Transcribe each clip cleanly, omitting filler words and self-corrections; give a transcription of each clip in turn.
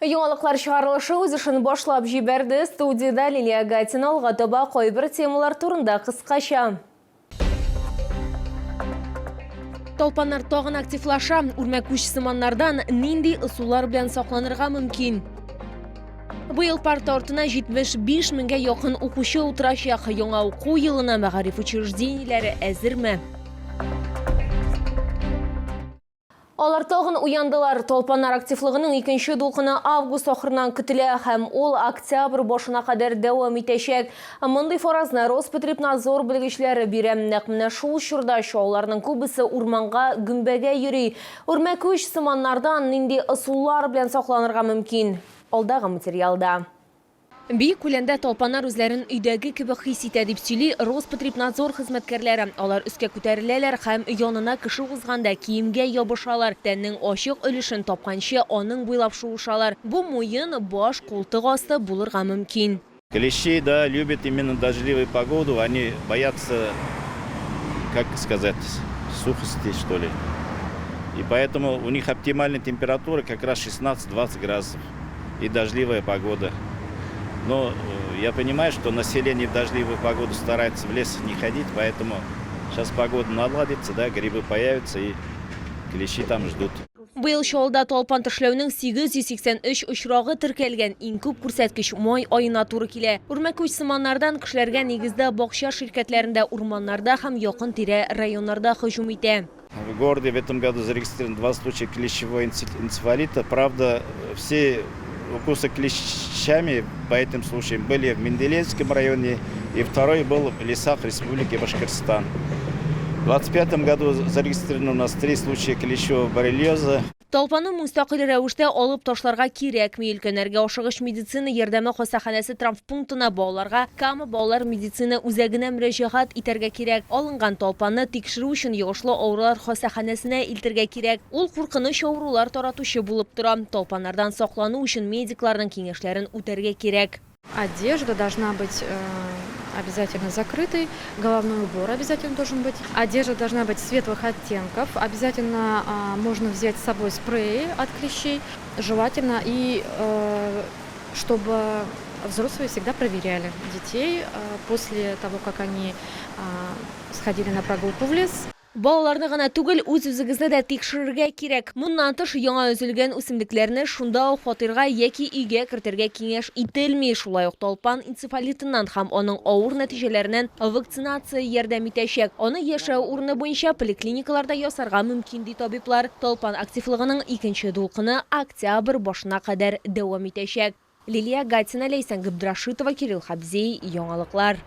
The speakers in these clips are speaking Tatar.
Яңалыклар чыгарылышы үз эшен башлап җибәрде. Студиядә Лилия Гатина. Алга таба кайбер темалар турында кыскача. Талпаннар тагын активлаша. Үрмәкүч сыманнардан нинди ысуллар белән сакланырга мөмкин? Быел парта артына 75 меңгә якын укучы утырачак. Яңа уку елына мәгариф учреждениеләре әзерме? Алар тагын уяндылар. Талпаннар активлыгының икенче дулкыны август ахырыннан көтелә һәм ул октябрь башына кадәр дәвам итәчәк. Мондый фаразны Роспотребнадзор белгечләре бирә. Нәкъ менә шул чорда чалларның күбесе урманга гөмбәгә йөри. Үрмәкүч сыманнардан нинди ысуллар белән сакланырга мөмкин? Алдагы материалда. Биек күләмдә талпаннар үзләрен өйдәге кебек хис итә, дип сөйли Роспотребнадзор хезмәткәрләре. Алар өскә күтәреләләр һәм янына кеше узганда киемгә ябышалар, тәннең ачык өлешен тапканчы аның буйлап шуышалар. Бу муен, баш, култык асты булырга мөмкин. Клещи, да, любят именно дождливую погоду, они боятся, как сказать, сухости, что ли. И поэтому у них оптимальная температура как раз 16-20 градусов и дождливая погода. Но я понимаю, что население в дождливую погоду старается в лес не ходить, поэтому сейчас погода наладится, да, грибы появятся и клещи там ждут. Быел Чаллыда талпан тешләүнең 883 очрагы теркәлгән. Иң күп күрсәткеч май аена туры килә. Үрмәкүч сыманнардан кешеләргә нигездә бакча ширкәтләрендә, урманнарда һәм якын-тирә районнарда һөҗүм итә. В городе в этом году зарегистрировано два случая клещевого энцефалита. Правда, все укусы клещами по этим случаям были в Менделеевском районе, и второй был в лесах Республики Башкортостан. В 2025 году зарегистрировано у нас три случая клещевого боррелиоза. Талпанны мөстәкыйль рәвештә алып ташларга кирәкми. Өлкәннәргә ашыгыч медицина ярдәме хастаханәсе травмпунктына, балаларга Кама балалар медицина үзәгенә мөрәҗәгать итәргә кирәк. Алынган талпанны тикшерү өчен йогышлы авырулар хастаханәсенә илтергә кирәк. Ул куркыныч авырулар таратучы булып тора. Талпаннардан саклану өчен медикларның киңәшләрен үтәргә кирәк. Одежда должна быть обязательно закрытой, головной убор обязательно должен быть. Одежда должна быть светлых оттенков, обязательно можно взять с собой спреи от клещей, желательно и чтобы взрослые всегда проверяли детей после того, как они сходили на прогулку в лес. Балаларны гына түгел, үз-үзегезне дә тикшерергә кирәк. Моннан тыш, яңа өзелгән үсемлекләрне шунда ук фатирга яки өйгә кертергә киңәш ителми. Шулай ук талпан энцефалитыннан һәм аның авыр нәтиҗәләреннән вакцинация ярдәм итәчәк. Аны яшәү урыны буенча поликлиникаларда ясарга мөмкин, ди табиблар. Талпан активлыгының икенче дулкыны октябрь башына кадәр дәвам итәчәк. Лилия Гатина, Ләйсән Габдрашитова, Кирилл Хабзей, Яңалыклар.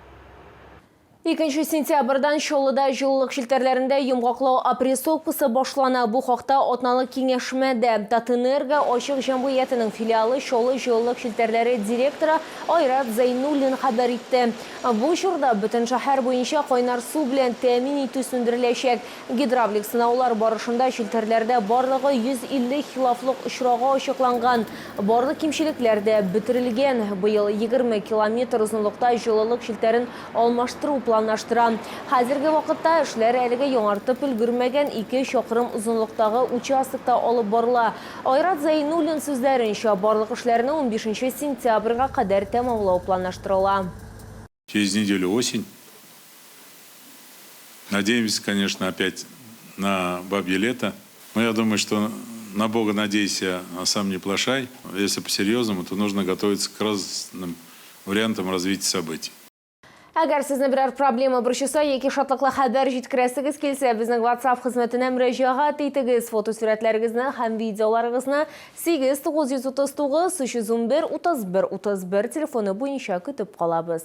2 сентябрьдән Чаллыда җылылык челтәрләрендә йомгаклау опрессовкасы башлана. Бу хакта атналык киңәшмәдә Татэнерго ачык җәмгыятенең филиалы Чаллы җылылык челтәрләре директоры Айрат Зәйнуллин хәбәр итте. Бу чорда бөтен шәһәр буенча кайнар су белән тәэмин итү сүндереләчәк. Гидравлик сынаулар барышында челтәрләрдә барлыгы 150 хилафлык очрагы ачыкланган. Барлык кимчелекләр дә бетерелгән. Быел 20 километр озынлыкта җылылык челтәрен алмаштыру планлаштыра. Хәзерге вакытта эшләр әлегә яңартып өлгермәгән ике чакрым озынлыктагы участокта алып барыла. Айрат Зәйнуллин сүзләренчә, барлык эшләрне унбишенче сентябрьгә кадәр тәмамлау планлаштырыла. Через неделю осень. Надеемся, конечно, опять на бабье лето. Но я думаю, что на Бога надейся, а сам не плашай. Если по-серьезному, то нужно готовиться к разным вариантам развития событий. Әгәр сезне берәр проблема борчыса яки шатлыклы хәбәр җиткерәсегез килсә, безнең WhatsApp хезмәтенә мөрәҗәгать итегез. Фотосурәтләрегезне һәм видеоларыгызны 8 939 311 31 31 телефоны буенча көтеп калабыз.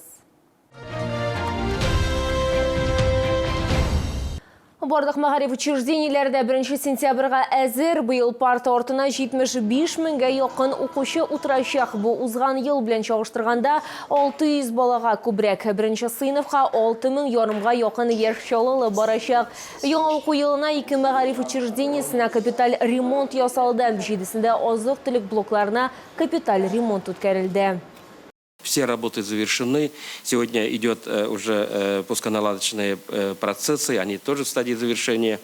Барлык мәгариф учреждениеләре дә 1 сентябрьгә әзер. Быел парта артына 75 меңгә якын укучы утырачак. Бу узган ел белән чагыштырганда 600 балага күбрәк. Беренче сыйныфка 6 мең ярымга якын яшь чаллылы барачак. Яңа уку елына ике мәгариф учреждениесенә капиталь ремонт ясалды, җидесендә азык-төлек блокларына капиталь ремонт үткәрелде. Все работы завершены. Сегодня идет уже пусконаладочные процессы, они тоже в стадии завершения.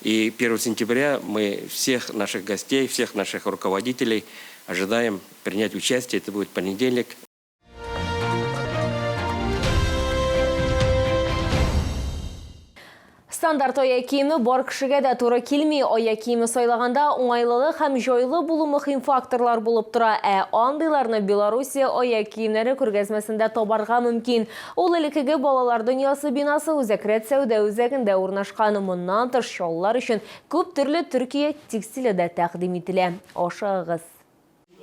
И 1 сентября мы всех наших гостей, всех наших руководителей Ожидаем принять участие. Это будет понедельник. Стандарт аяк киеме бар кешегә дә туры килми. Аяк киеме сайлаганда уңайлылык һәм җайлы булу мөһим факторлар булып тора. Ә андыйларны Белоруссия аяк киемнәре күргәзмәсендә табарга мөмкин. Ул элеккеге Балалар дөньясы бинасы Үзәк рәт сәүдә үзәгендә урнашкан. Моннан тыш, чаллылар өчен күп төрле Төркия текстиле дә тәкъдим ителә. Ашыгыгыз!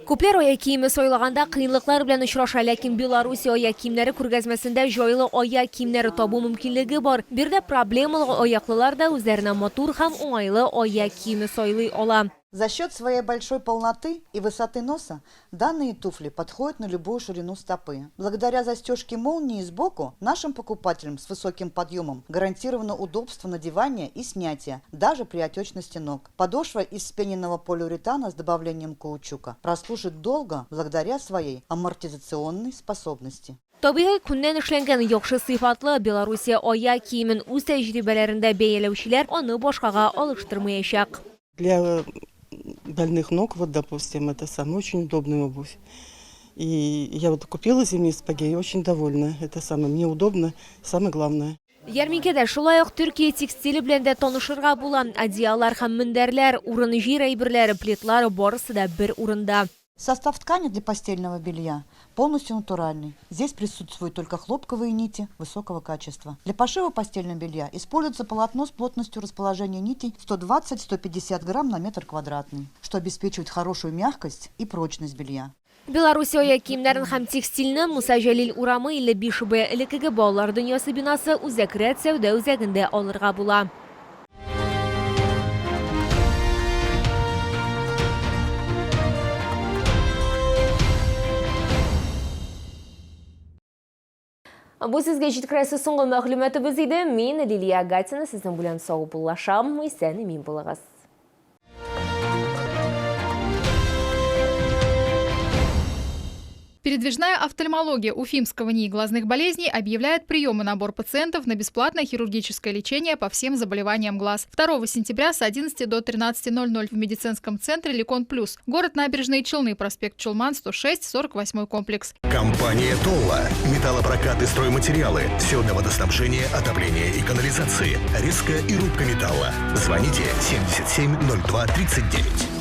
Күпләр аяк киеме сайлаганда кыенлыклар белән очраша, ләкин Белоруссия аяк киемнәре күргәзмәсендә җайлы аяк киемнәре табу мөмкинлеге бар. Биредә проблемалы аяклылар да үзләренә матур һәм уңайлы аяк киеме сайлый ала. За счет своей большой полноты и высоты носа данные туфли подходят на любую ширину стопы. Благодаря застежке молнии сбоку нашим покупателям с высоким подъемом гарантировано удобство надевания и снятия, даже при отечности ног. Подошва из вспененного полиуретана с добавлением каучука прослужит долго благодаря своей амортизационной способности. Табигый күннән эшләнгән яхшы сыйфатлы Белоруссия аяк киемен үз тәҗрибәләрендә бәяләүчеләр аны башкага алыштырмаячак. Для больных ног, вот, допустим, это самое очень удобная обувь. И я вот купила зимние сапоги и очень довольна. Это самое, мне удобно, самое главное. Ярминкәдә шулай ук Төркия текстиле белән дә танышырга була. Одеяллар һәм мендәрләр, урын-җир әйберләре, пледлар барысы да бер урында. Состав ткани для постельного белья полностью натуральный. Здесь присутствуют только хлопковые нити высокого качества. Для пошива постельного белья используется полотно с плотностью расположения нитей 120-150 грамм на метр квадратный, что обеспечивает хорошую мягкость и прочность белья. Белоруссия аяк киемнәрен һәм текстильне Муса Җәлил урамы 55 Б элеккеге Балалар дөньясы бинасы Үзәк рәт сәүдә үзәгендә алырга була. Бу сезгә җиткерәсе соңгы мәгълүматыбыз иде. Мин Лилия Гатина сезнең белән саубуллашам. Исән-имин булыгыз. Передвижная офтальмология Уфимского НИИ глазных болезней объявляет прием и набор пациентов на бесплатное хирургическое лечение по всем заболеваниям глаз. 2 сентября с 11 до 13:00 в медицинском центре «Лекон Плюс». Город Набережные Челны, проспект Чулман, 106, 48 комплекс. Компания «Толла». Металлопрокат и стройматериалы. Все для водоснабжения, отопления и канализации. Резка и рубка металла. Звоните 77 02 39.